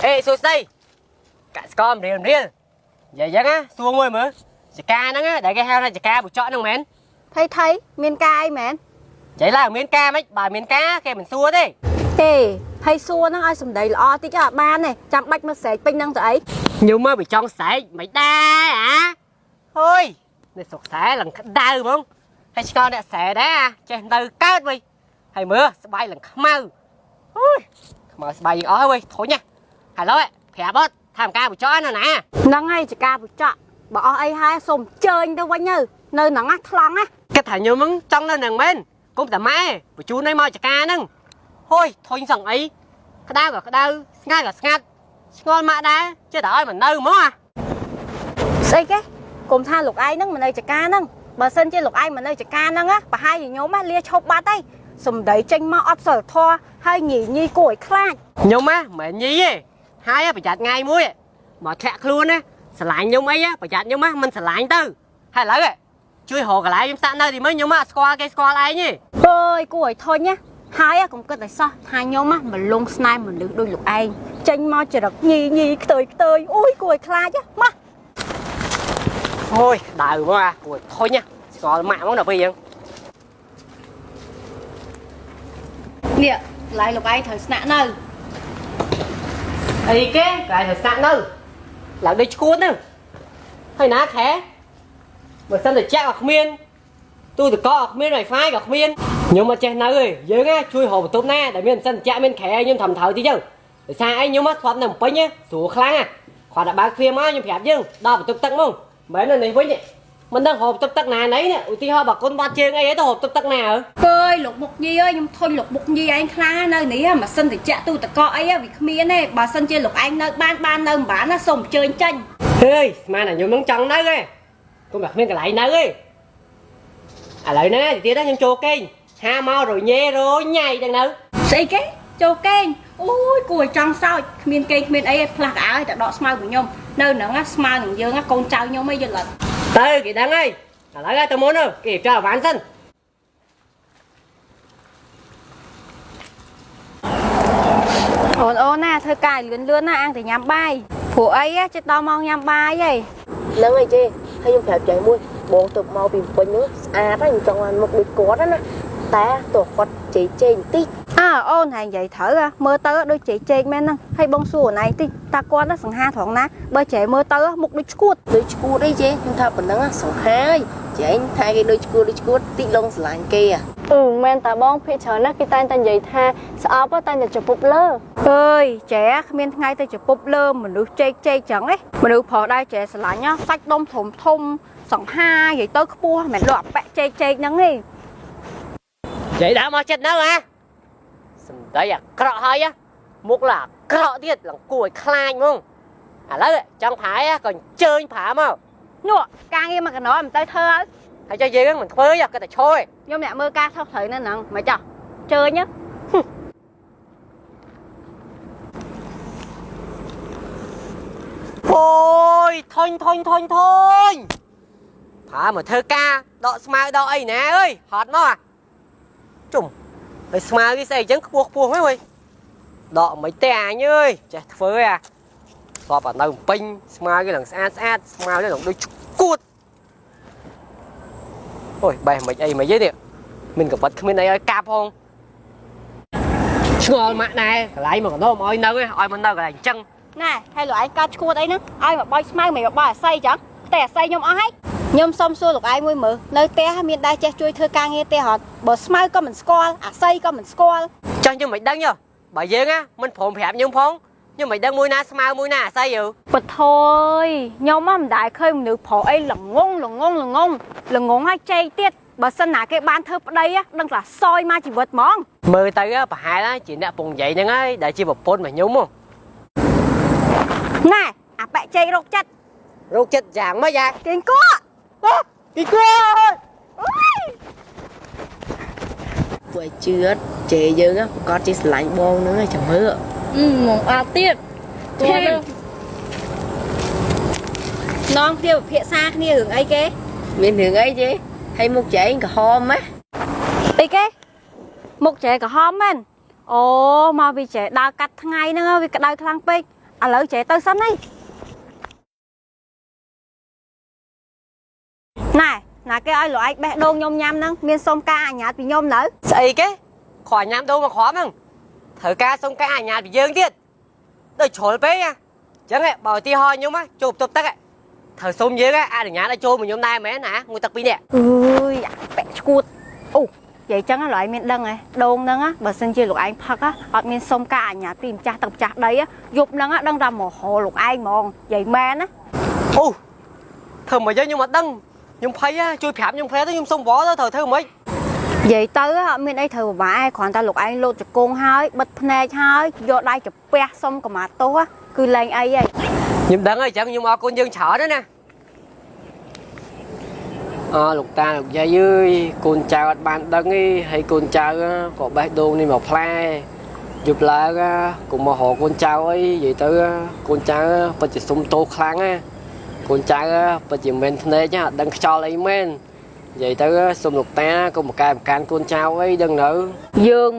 អេសួស្តីកសិកររៀលរៀលនិយាយយ៉ាងណាសួរមួយមើលចកាហ្នឹងដែលគេហៅថាចកាបុចកហ្នឹងមែន ថៃថៃមានការអីមែន និយាយឡើងមានការមិនបើមានការគេមិនសួរទេ ទេហើយសួរហ្នឹងឲ្យសម្ដីល្អតិចអត់បានទេចាំបាច់មកស្រែកពេញហ្នឹងទៅអី ខ្ញុំមកវាចង់ស្រែកមិនដែរអាហុយនេះសុកស្រែឡើងក្តៅហ្មងហើយឆ្ងល់អ្នកស្រែដែរអាចេះនៅកើតវិញហើយមើលស្បែកឡើងខ្មៅហុយខ្មៅស្បែកយើងអស់ហើយវិញធុញណាហៅឡូវប្រាប់អត់ថាការបុចកណាណា ហ្នឹងហើយចកាបុចកបើអស់អីហើយសូមជើញទៅវិញទៅនៅហ្នឹងណាថ្លង់ណា គិតថាខ្ញុំហ្នឹងចង់នៅនឹងមែនគុំតែម៉ែបញ្ជូនឲ្យមកចកាហ្នឹងហុយធុញសឹងអីក្តៅក៏ក្តៅស្ងាត់ក៏ស្ងាត់ឆ្ងល់ម៉ាក់ដែរចេះតែឲ្យមិននៅហ្មងអា ស្អីគេគុំថាលោកឯងហ្នឹងមិននៅចកាហ្នឹងបើសិនជាលោកឯងមិននៅចកាហ្នឹងណាប្រហែលជាខ្ញុំណាលាឈប់បាត់ហើយសម្ដីចេញមកអត់សិលធម៌ហើយញីញីគួរឲ្យខ្លាច ខ្ញុំណាមិនមែនញីទេហើយប្រយ័ត្នថ្ងៃមួយមកធាក់ខ្លួនណាស្រឡាញ់ខ្ញុំអីប្រយ័ត្នខ្ញុំណាមិនស្រឡាញ់ទៅហើយឥឡូវជួយរកកន្លែងខ្ញុំស្នាក់នៅទីមើលខ្ញុំអត់ស្គាល់គេស្គាល់ឯងទេ អើយគួរឲ្យធុញណាហើយកុំគិតឲ្យសោះថាខ្ញុំណាមិនលងស្នេហ៍មនុស្សដូចលោកឯងចេញមកចរិតញីញីខ្ទើយខ្ទើយអូយគួរឲ្យខ្លាចណាមក អូយដៅមកអាគួរធុញណាស្គាល់ម៉ាក់ហ្មងដល់ពេលយើង នេះកន្លែងលោកឯងត្រូវស្នាក់នៅ អីគេកន្លែងត្រូវស្នាក់នៅឡើងដូចឈួតហ្នឹងហើយណាខែបើសិនតែចាក់ក៏គ្មានទូទឹកកកក៏គ្មាន Wi-Fi ក៏គ្មានខ្ញុំអត់ចេះនៅទេយើងណាជួយរកបន្ទប់ណាដែលមានសិនចាក់មានខែខ្ញុំធ្វើត្រូវតិចទៅដោយសារអីខ្ញុំធ្លាប់នៅភ្នំពេញស្រួលខ្លាំងណាគ្រាន់តែបើកទ្វារមកខ្ញុំប្រាប់យើងដល់បន្ទប់ទឹកមកមិនមែននៅនេះវិញទេមិនដឹងរកបន្ទប់ទឹកណាណីនេះឧទាហរណ៍បើគុណបាត់ជើងអីទៅរកបន្ទប់ទឹកណាហ៎ កើយលោកមុខញីអើយខ្ញុំធុញលោកមុខញីឯងខ្លាំងណាស់នៅនេះម៉ាស៊ីនត្រជាក់ទូទឹកកកអីវាគ្មានទេបើសិនជាលោកឯងនៅបានបាននៅមិនបានណាសូមអញ្ជើញចេញ ហេយស្មានតែខ្ញុំនឹងចង់នៅទេគុំតែគ្មានកន្លែងនៅទេឥឡូវហ្នឹងឯងទៀតខ្ញុំចូលគេងហាមករញ៉េរញ៉ៃទាំងនៅ ស្អីគេចូលគេងអូយគួរឲ្យចង់សោចគ្មានគេងគ្មានអីទេផ្លាស់កៅអើយតែដកស្មៅរបស់ខ្ញុំនៅហ្នឹងណាស្មៅនឹងយើងណាកូនចៅខ្ញុំអីយល់អត់ ទៅគេដឹងហើយឥឡូវទៅមុនគេចោលអវ៉ាន់សិន អូនអូនណាធ្វើការឲ្យលឿនលឿនណាអាំងតែញ៉ាំបាយព្រោះអីចិត្តដល់ម៉ោងញ៉ាំបាយហី ហ្នឹងហើយជេហើយខ្ញុំប្រាប់ចៃមួយបងទៅមកពីពេញហ្នឹងស្អាតហើយខ្ញុំចង់បានមុខដូចគាត់ណាតែតោះគាត់ជេជេបន្តិច អើអូនហើយនិយាយត្រូវហ៎មើលទៅដូចជែកជែកមែនហ្នឹងហើយបងសួរអូនឯងតិចតើគាត់សង្ហាត្រង់ណាបើចែមើលទៅមុខដូចឈួត ដូចឈួតអីជេខ្ញុំថាប៉ុណ្ណឹងសង្ហាហើយចែងថាគេដូចឈួតដូចឈួតតិចលងស្រឡាញ់គេហ៎ អឺមែនតាបងភាគច្រើនណាស់គេតែងតែនិយាយថាស្អប់តែងតែជពប់លើ អើយចែគ្មានថ្ងៃទៅជពប់លើមនុស្សជែកជែកចឹងឯងមនុស្សប្រុសដែរចែស្រឡាញ់សាច់ដុំធំធំសង្ហានិយាយទៅខ្ពស់មិនមែនលោកអាប៉ែកជែកជែកហ្នឹងឯង និយាយដើមមកចិត្តនៅហ៎សំដីអាក្រក់ហើយមុខឡាអាក្រក់ទៀតឡើងគួរឲ្យខ្លាចហ្មងឥឡូវចង់ផាយក៏អញ្ជើញផាមក នោះការងារមកកណោមិនទៅធ្វើហើយ ហើយចុះយើងមិនធ្វើទេគាត់តែឈរឯង ខ្ញុំអ្នកមើលការថោកត្រូវនៅហ្នឹងមិនចោះជើញ អូយធុញធុញធុញធុញផាមកធ្វើការដកស្មៅដកអីណាអើយហត់មកជុំហើយស្មៅគេស្អីអញ្ចឹងខ្ពស់ខ្ពស់ហ្នឹងអើយដកមិនទេអញអើយចេះធ្វើឯអាស្បតែនៅពេញស្មៅគេឡើងស្អាតស្អាតស្មៅនេះឡើងដូចឈួតអូយបេះមិនអីមិនទេនេះមានកបិតគ្មានអីឲ្យកាប់ផងឆ្ងល់ម៉ាក់ដែរកន្លែងមកកណ្ដោមកឲ្យនៅឯងឲ្យមកនៅកន្លែងអញ្ចឹង ណែហើយលោកឯងកើតឈួតអីហ្នឹងឲ្យមកបោចស្មៅមិនមកបោចអាស័យចឹងផ្ទះអាស័យខ្ញុំអស់ហើយខ្ញុំសុំសួរលោកឯងមួយមើលនៅផ្ទះមានដែរចេះជួយធ្វើការងារផ្ទះអត់បើស្មៅក៏មិនស្គាល់អាស័យក៏មិនស្គាល់ ចង់ខ្ញុំមិនដឹងយោបើយើងណាមិនព្រមប្រាប់ខ្ញុំផងខ្ញុំមិនដឹងមួយណាស្មៅមួយណាអាស័យយោ បថយខ្ញុំមិនដែលឃើញមនុស្សប្រុសអីល្ងងល្ងងល្ងងល្ងងហើយជែកទៀតបើសិនណាគេបានធ្វើប្តីដឹងថាសយមកជីវិតហ្មង មើលទៅប្រហែលជាអ្នកពងនិយាយហ្នឹងហើយដែលជាប្រពន្ធរបស់ខ្ញុំហ៎ ណែអាប៉ែកជែករោគចិត្ត រោគចិត្តយ៉ាងម៉េចយ៉ា គេអង្គក់ ពីគួរ ពួកឲ្យជឿជេយើងប្រកាសជាស្រឡាញ់បងហ្នឹងចាំមើល អឺមកអត់ទៀត នងគ្នាពិភាក្សាគ្នារឿងអីគេ មានរឿងអីជេហើយមុខចែងក្រហមណា អីគេមុខចែក្រហមមែនអូមកពីចែដើរកាត់ថ្ងៃហ្នឹងវាក្តៅខ្លាំងពេក ឥឡូវចេះទៅសិនហីណែណាគេឲ្យលោកឯងបេះដូងខ្ញុំញ៉ាំហ្នឹងមានសុំការអនុញ្ញាតពីខ្ញុំនៅ ស្អីគេគ្រាន់ញ៉ាំដូងមកគ្រាប់ហ្នឹងត្រូវការសុំការអនុញ្ញាតពីយើងទៀតដូចជ្រុលពេកហ៎ចឹងហ៎បើឧទាហរណ៍ខ្ញុំហ៎ចូលបន្ទប់ទឹកហ៎ត្រូវសុំយើងហ៎អនុញ្ញាតឲ្យចូលមួយខ្ញុំដែរមែនណាមួយទឹកពីរនាក់ អើយអាពាក់ឈួតអូនិយាយចឹងលោកឯងមានដឹងហ៎ដូងហ្នឹងណាបើសិនជាលោកឯងផឹកហ៎អត់មានសុំការអនុញ្ញាតពីម្ចាស់ទឹកម្ចាស់ដីហ៎យប់ហ្នឹងហ៎ដឹងថាមកហោលោកឯងហ្មងនិយាយមែនណា អូធ្វើមកយើងខ្ញុំអត់ដឹងខ្ញុំភ័យហ៎ជួយប្រាប់ខ្ញុំផ្លែទៅខ្ញុំសុំវល់ទៅត្រូវធ្វើម៉េច និយាយទៅអត់មានអីត្រូវពិបាកឯងគ្រាន់តែលោកឯងលោតជង្គង់ហើយបិទភ្នែកហើយយកដៃកាពះសុំកម្មាទោសហ៎គឺលែងអីហើយ ខ្ញុំដឹងហើយចឹងខ្ញុំអរគុណយើងច្រើនណាស់ណាអលោកតាលោកយាយអើយកូនចៅអត់បានដឹងទេហើយកូនចៅក៏បេះដូងនេះមកផ្លែយប់ឡើងកុំមករកកូនចៅអីនិយាយទៅកូនចៅពិតជាសុំទោសខ្លាំងណាកូនចៅពិតជាមិនភ្នែកអត់ដឹងខ្យល់អីមែននិយាយទៅសុំលោកតាកុំមកកែប្រកាន់កូនចៅអីដឹងនៅ យើង